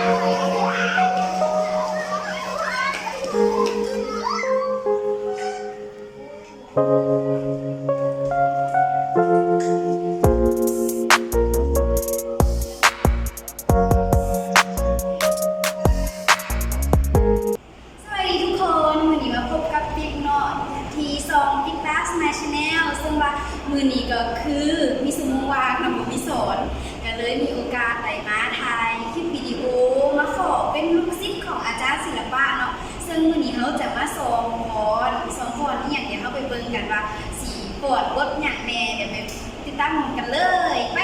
ສະບາຍດີທຸກຄົນ, ມື້ນີ້ມາພົບກັບປິກເນາະ ທີ່ຊ່ອງປິກຕາສມາຍແຊນແນວ ເຊິ່ງວ່າມື້ນີ້ກໍຄືມີຊົ່ວໂມງວ່າງເນາະ ບໍ່ມີສອນ ກໍເລີຍມີໂອກາດໄດ້ມາຖ່າຍຄລິບວິດີໂອ ມາຂໍເປັນລູກສິດຂອງອາຈານສິລະປະເນາະ. ເຊິ່ງມື້ນີ້ເຮົາຈະມາສອງຟ້ອນ, ສອງຟ້ອນອີ່ຫຍັງ ດຽວເຮົາໄປເບິ່ງກັນວ່າຊິຟ້ອນບົດຫຍັງແດ່. ດຽວໄປຕິດຕາມກັນເລີຍ ໄປ.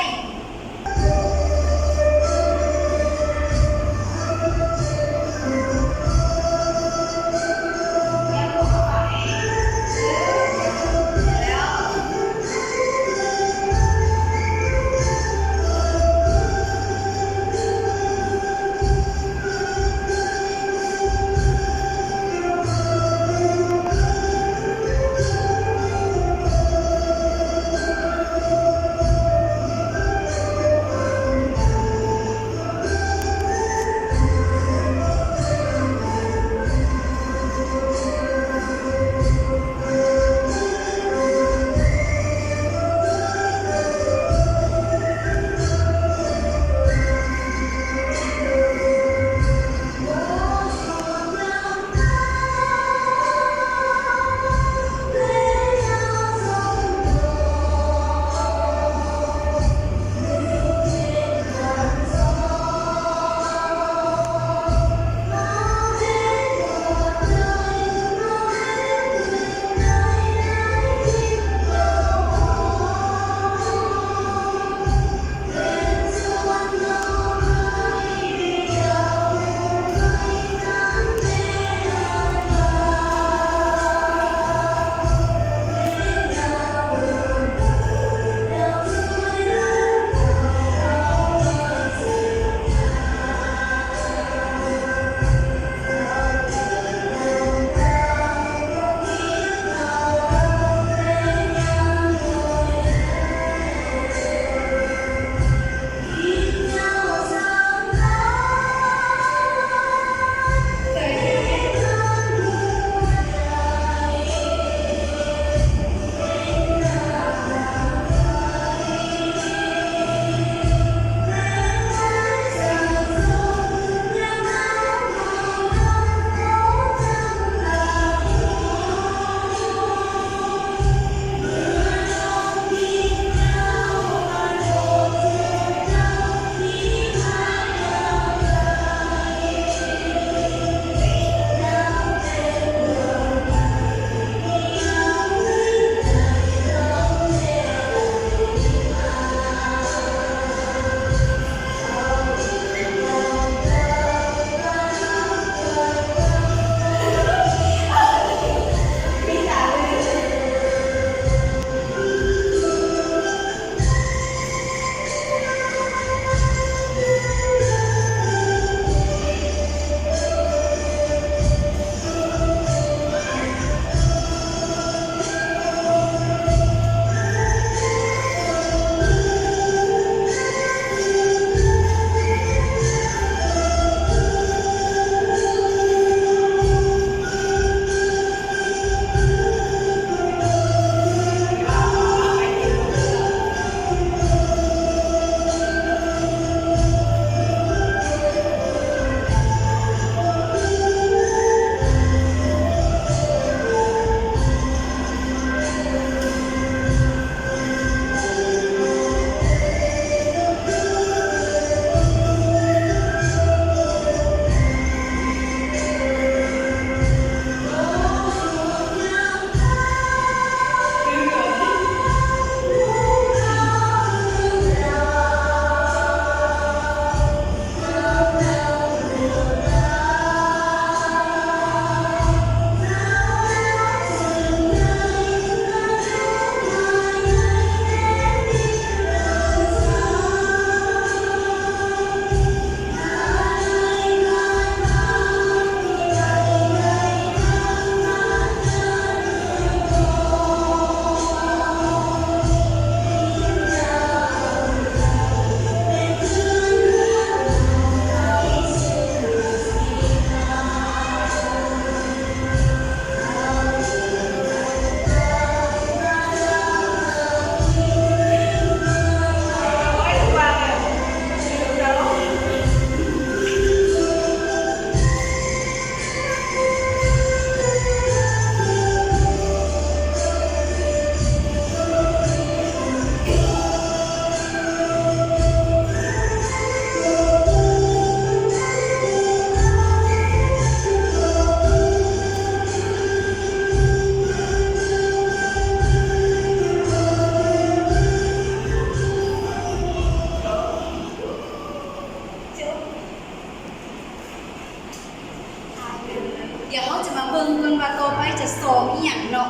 ດຽວເຮົາຈະມາເບິ່ງກ່ອນວ່າຕໍ່ໄປຈະຊອງອີ່ຫຍັງເນາ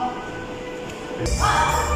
ະ.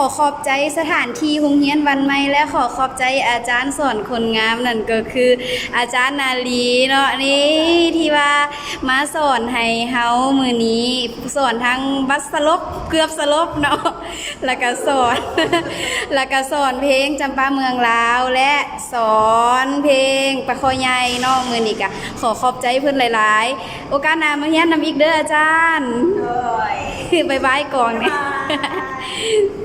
ຂໍຂອບໃຈສະຖານທີ່ໂຮງຮຽນວັນໃໝ່ ແລະ ຂໍຂອບໃຈອາຈານສອນຄົນງາມ ນັ້ນກໍຄືອາຈານນາລີເນາະ ນີ້ທີ່ວ່າມາສອນໃຫ້ເຮົາມື້ນີ້ ສອນທັງບັດສະຫຼົບ ເກືອບສະຫຼົບເນາະ ແລ້ວກໍສອນ ແລ້ວກໍສອນເພງຈຳປາເມືອງລາວ ແລະ ສອນເພງປາຄໍໃຫຍ່ເນາະ. ມື້ນີ້ກໍຂໍຂອບໃຈເພິ່ນຫຼາຍໆ ໂອກາດໜ້າມາຮຽນນຳອີກເດີອາຈານ. ໂດຍ ບາຍບາຍກ່ອນ. ບາຍບາຍ.